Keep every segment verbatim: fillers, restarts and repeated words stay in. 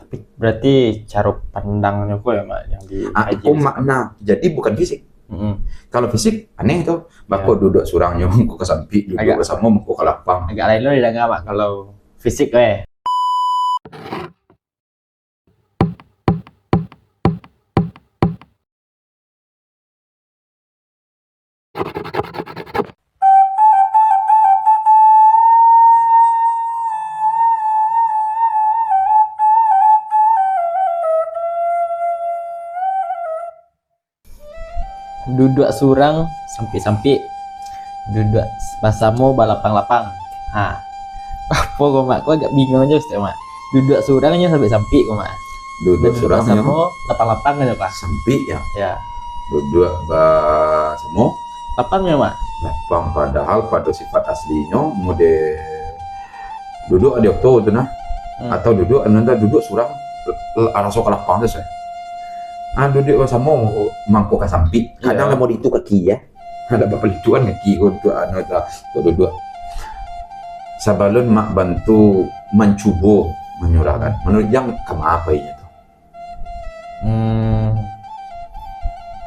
Berarti caro pandangnyo ko ya, Mak, yang di Ah, kaji iko di situ. Makna. Jadi bukan fisik. Mm-mm. Kalau fisik, aneh tu. Bako Ya. duduak surang nyo mangko ka sampik, duduak Agak basamo mangko ka lapang. Agak lain lo didanga, Mak, kalau fisik, eh. Duduak surang sampik-sampik, duduak basamo balapang-lapang. Ha. Apo ko, Mak? Ko agak bingung ajo, Ustaz, Mak. Duduak surang nyo sampik-sampik ko, Mak. Duduak Duduak surang nyo basamo lapang-lapang ajo, Pak. Sampik, ya. Ya. Duduak basamo lapang nyo, Mak. Lapang, padahal pado sifat aslinyo model duduak di oto tu nah. Hmm. Atau duduak, anu, duduak surang, l-, l-, raso ka lapang tu, Ustaz. Ah, duduak basamo mangko ka sampik. Kadang Iya. lah mau diitu kaki, ya. Ada bapalituan kaki ko untuk, anu, ta-, untuk duduak. Sabalun Mak bantu mancubo manyurahkan, manuruik Ujang, kama pai inyo tu? Hmm,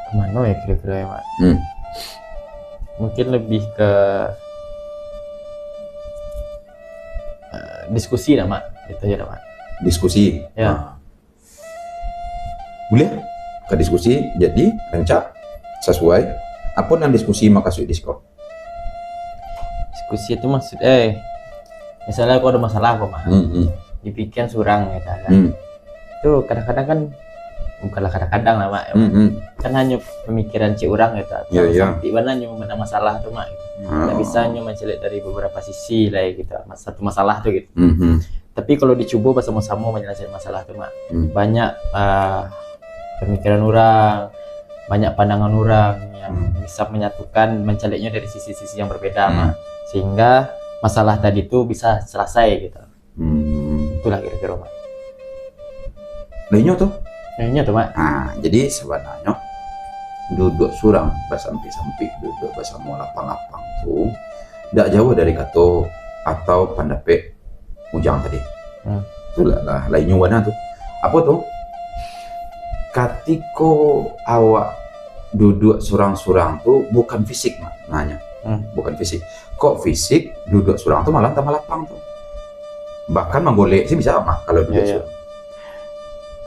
kamano ya kiro-kiro ya, Mak? Hmm. Mungkin lebih ke, eh, diskusi lah, Mak. Itu aja lah, Mak. Diskusi. Ya. Ah. Buliah ka diskusi, jadi rancak, sasuai. Apo nan diskusi makasuik di siko? Diskusi tu maksud, eh, misalnya kau ada masalah kau, Mak. Hmm, hmm. Dipikiran surang, gitu kan. Hmm. Tu kadang-kadang kan, bukanlah kadang-kadang lah, Mak. Hmm, hmm. Kan hanya pemikiran cik urang gitu. Ya, ya. Sampik bana nyo memandang masalah tu, Mak. Ah. Tak bisa nyo mancaliak dari beberapa sisi lah, gitu. Satu masalah tu, gitu. Hmm, hmm. Tapi kalau dicubo basamo-samo manyalahkan masalah tu, Mak, Hmm. banyak, ah, pemikiran urang, banyak pandangan urang yang Hmm. bisa menyatukan, mancaliaknyo dari sisi-sisi yang berbeda, Hmm. Mak. Sehingga masalah tadi tu bisa selesai gitu. Hmm. Itulah kira-kira, Mak. Lah inyo tu? Lah inyo tu, Mak. Ah, jadi sabananyo duduak surang basampik-sampik, duduak basamo lapang-lapang tu dak jauah dari kato atau pandapek Ujang tadi. Hmm. Itulah lah, lah inyo bana tu. Apo tu? Katiko awak duduak surang-surang tu bukan fisik maknanyo. Hmm. Bukan fisik. Kok fisik, duduak surang tu malah tambah lapang tu. Bahkan manggolek sih bisa mah kalau duduak Ya, ya. surang.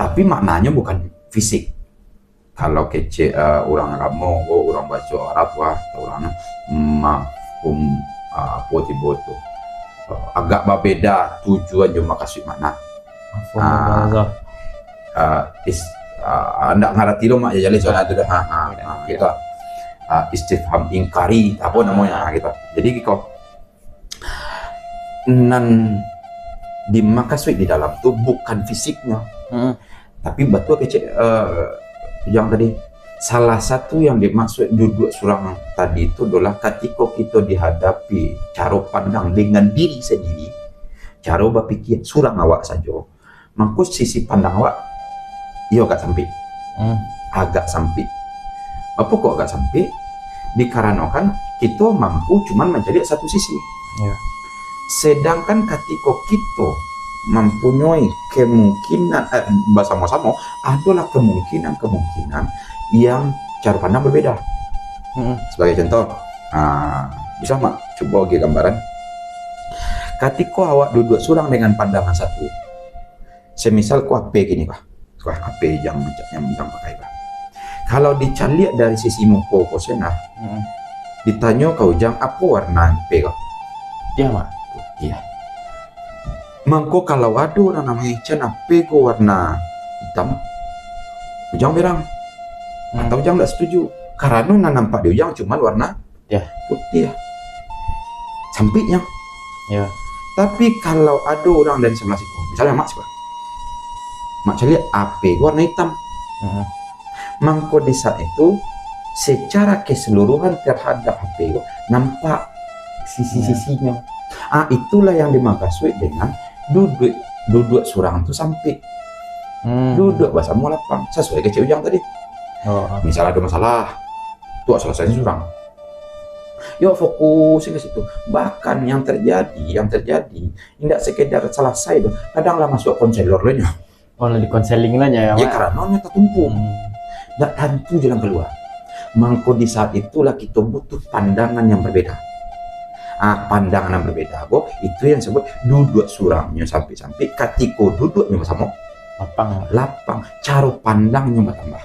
Tapi maknanyo bukan fisik. Kalau kecek, eh, urang agamo ko, urang bahaso Arab, wah, atau urang mafhum, eh, apo tibo tu. Eh, agak babeda tujuan jo makasuik makna. Mafhum Ah, mukhalafah. Ah, is-, ah, ndak ngarati lo, Mak, ya, jaleh soal Ah. tu dah. Ha, ha, Tidak, ha, tidak. gitu. Ah, istifham ingkari, apo Ah. namonyo, ha, gitu. Jadi, kiko, nan dimakasuik di dalam tu bukan fisiknyo. Hmm. Tapi batua kecek, eh, Ujang tadi. Salah satu yang dimaksud duduak surang tadi tu adalah katiko kito dihadapi caro pandang dengan diri sendiri, caro bapikir surang awak sajo, mangko sisi pandang awak iyo agak sampik. Hmm. Agak sampik. Apo kok agak sampik? Dikaranokan kito mampu cuman mancaliak satu sisi. Ya. Sedangkan katiko kito mampunyoi kemungkinan, eh, basamo-samo, adolah kemungkinan-kemungkinan yang caro pandang berbeda. Mm-mm. Sebagai contoh, ah, bisa mak cubo agiah gambaran? Katiko awak duduak surang dengan pandangan satu, semisal ko H P kini ko, ko H P yang, yang Ujang pakai ko. Kalau dicaliak dari sisi muko ko se nah, Mm-mm. ditanyo ka Ujang, "Apo warna H P ko?" Putiah, Mak. Putiah. Mangko kalau ado urang namonyo Ican, "Apo ko warna itam?" Ujang berang. Hmm. Atau Ujang ndak setuju. Karano nan nampak di Ujang cuman warna Putiah. putiah. Sampiknyo. Ya. Tapi kalau ado urang dari sabalah siko, misalnyo Mak siko, Mak caliak H P ko warna itam. Hmm. Mangko di saat itu, secara keseluruhan terhadap H P ko nampak sisi-sisinyo. Ah, itulah yang dimakasuik dengan duduak, duduak surang tu sampik. Hmm. Duduak basamo lapang, sasuai kecek Ujang tadi. Oh, oh. Misal ado masalah, tu selesai surang. Yo, fokus ka situ. Bahkan yang terjadi, yang terjadi, indak sekedar selesai tu, kadang lah masuk konselor lo nyo. Oh, lah di-counseling lah nyo, ya, Mak? Karano nyo tatumpuang. Ndak tantu jalan kalua. Mangko di saat itulah kito butuh pandangan yang berbeda. Ah, pandangan yang berbeda ko, itu yang disebut duduak surang nyo sampik-sampik, katiko duduak nyo basamo, Lapang. lapang, caro pandang nyo batambah.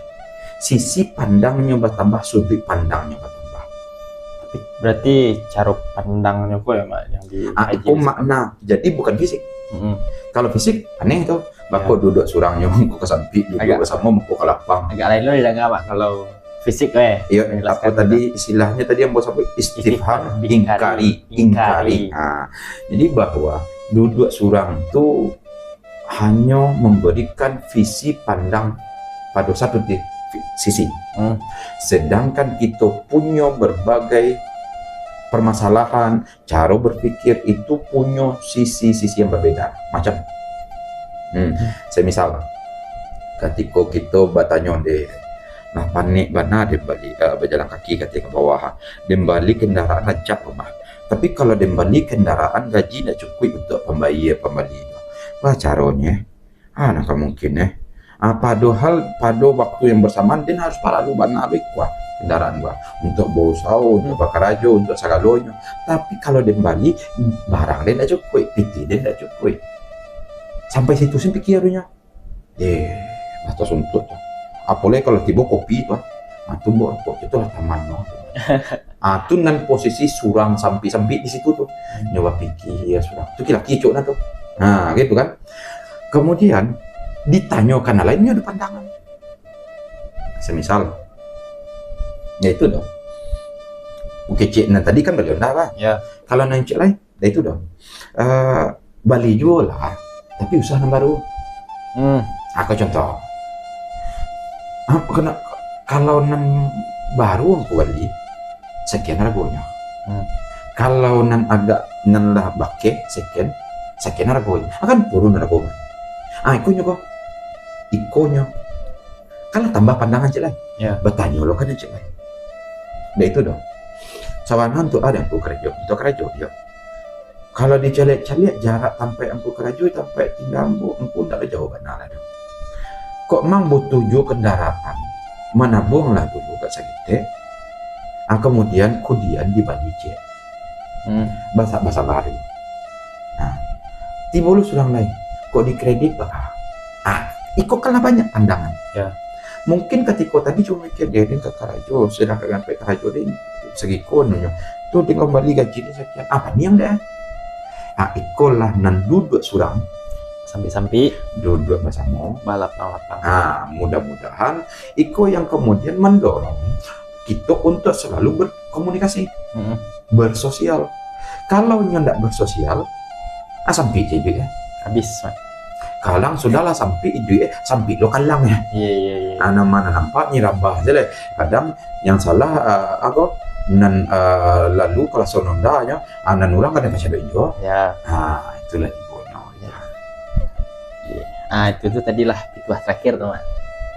Sisi pandang nyo batambah, sudut pandang nyo batambah. Berarti caro pandang nyo ko ya, Mak, yang di Ah, iko makna. Jadi bukan fisik. Mm-mm. Kalau fisik aneh tu. Bako Ya. duduak surang nyo mangko ka sampik, duduak Agak. basamo mangko ka lapang. Agak lain lo didanga, Mak, kalau fisik eh. Iyo, Menjelaskan apa tadi tu. Istilahnyo tadi yang bahaso apa? Istifham, Istifham, ingkari, ingkari. ingkari. Ha. Jadi bahwa duduak surang tu hanyo memberikan visi pandang pada satu ti-, sisi. Hmm. Sedangkan kito punyo berbagai permasalahan, caro berpikir itu punyo sisi-sisi yang berbeda. Macam, hmm, semisal, katiko kito batanyo deh, lah panek bana den bali, eh, bajalan kaki katiko ka bawah. Den bali kendaraan rancak rumah. Tapi kalau den bali kendaraan gaji ndak cukuik untuk pambayia pambali tu. Baa caronyo? Ah, nan ka mungkin eh. Ah, padohal pado waktu yang bersamaan den harus paralu bana bekuah kendaraan gua untuk bausaho, untuk bakarajo, untuk sagalonyo. Tapi kalau den bali, barang den ndak cukuik, pitih den ndak cukuik. Sampai situ sen pikir nyo. Eh, lah tasuntuak tu. Apolai kalau tibo kopi tu, ah, tu buek rokok tu lah taman tu. Ah, tu nan posisi surang sampik-sampik di situ tu. Nyo bapikia surang. Tu kila kicok nah tu. Ha, gitu kan. Kemudian ditanyokan nan lain nyo ado pandangan. Semisal, ya itu doh. Kecek nan tadi kan bali Honda, Bang. Ya. Kalau nan cek lain, ya itu doh. Eh, bali juo lah, tapi usah nan baru. Hmm. Aku contoh. Ah, kena, kalau nan baru aku bali, sekian hargonyo. Hmm. Kalau nan agak nan lah bakeh, second, sekian hargonyo. Akan turun hargonyo. Ah, ikonyo ko. Ikonyo. Kalau tambah pandangan cek lain. Ya. Batanyo lo kan cek lain. Dah itu doh. Sabananyo tu ado aku karajo, itu karajo dia. Kalau dicaliak-caliak jarak tampek angku karajo, tampek tingga angku, angku ndak jauh bana lah doh. Kok mang butuh juo kendaraan, manabuang lah dulu agak saketek, ah, kemudian kudian dibali cek. Hmm. Basa-basa baru. Nah, tibo lo surang lain, kok dikredit baa? Ah, iko kan lah banyak pandangan. Ya. Mungkin katiko tadi cuma mikir, "Deh, den ka karajo, sudah ka sampai karajo, den sagiko nyo. Tu tingga bali gaji ni sakian. Apa ni yang dah?" Ah, ikolah nan duduak surang, Sampik-sampik. Duduak basamo. Balapang-lapang. Ah, mudah-mudahan iko yang kemudian mendorong kito untuk selalu berkomunikasi, Mm-mm. bersosial. Kalau nyo ndak bersosial, ah, sampik je iduik, eh. Habis, Mak. Kalang sudahlah sampik iduik, eh, sampik lo kalang, eh. Iya, iya, iya. Ah, nan ma nan nampak ni rabah je lah. Kadang yang salah, ah, apa, nan, ah, lalu kalau sononda nyo, ah, nan urang kadang pacah duit juo. Ya. Ah, itulah tibonyo. Ah, itu tu tadilah pituah terakhir tu, Mak.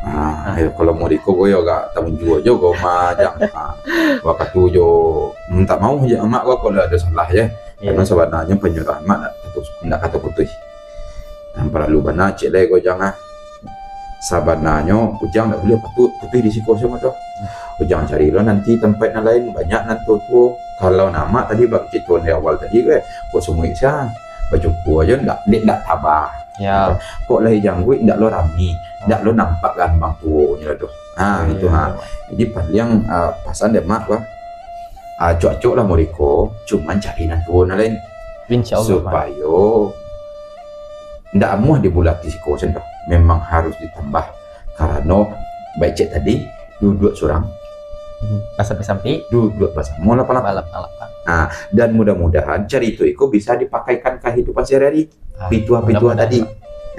Ah, yo, kalau muriko ko yo agak tanggung juo juo ko majang. Ah, wakatu jo minta maaf je amak ko kalau ado salah je. Iya. Karena sabananyo panyurahan mak ndak kato, ndak kato putuih. Nan paralu bana cek lai ko Ujang ah. Sabananyo Ujang ndak buliah patuik putuih di siko samo tu. Ujang cari lo nanti tampek nan lain, banyak nan tuo-tuo. Kalau nan amak tadi bak carito di awal tadi ko, kok sumuik sia, bacukur ajo ndak, dek ndak tabah. Ya. Kok lai jangguik ndak lo rami, ndak lo nampak gambang tuonyo lah tu. Ha, Iya, gitu iya, ha. iya. Jadi paling ah, pasan dek mak bah. Ah, acok-acok lah muriko, cuman cari nan tuo nan lain. Insya Allah, Mak. Supayo ndak amuah dibulati siko sen doh. Memang harus ditambah. Karano baik cek tadi, duduak surang, Hmm. Lah sampik-sampik. Duduak basamo lapang-lapang. Balapang-lapang. Dan mudah-mudahan carito iko bisa dipakaikan kahidupan sehari-hari. Ah, Pituah-pituah mudah-mudahan, tadi. Mak.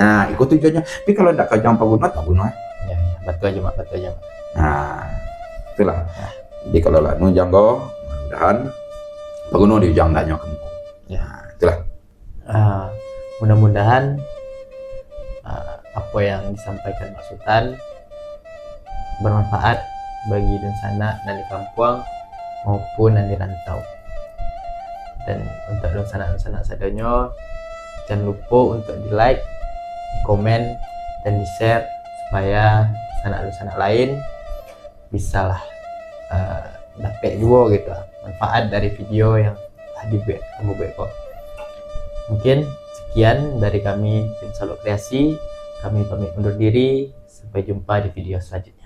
Nah, iko tujuannya. Tapi kalau ndak ka Ujang paguno, tak guno. Eh. Ya, ya, betul aja, Mak, betul aja, Mak. Nah, itulah. Jadi kalau lah nu Ujang ko, mudah-mudahan paguno di Ujang ndak nyo kamu. Ya. Nah, itulah. Ah, mudah-mudahan ah, apa yang disampaikan Mak Sutan bermanfaat bagi dunsanak nan di kampuang maupun nan di rantau. Dan untuk dunsanak-dunsanak sadonyo, jangan lupa untuk di-like, di-komen, dan di-share supaya sanak-sanak lain bisalah uh, dapek juo gitu manfaat dari video yang telah dibuek, kamu buek ko. Mungkin sekian dari kami, tim Saluk Kreasi. Kami pamit undur diri. Sampai jumpa di video selanjutnya.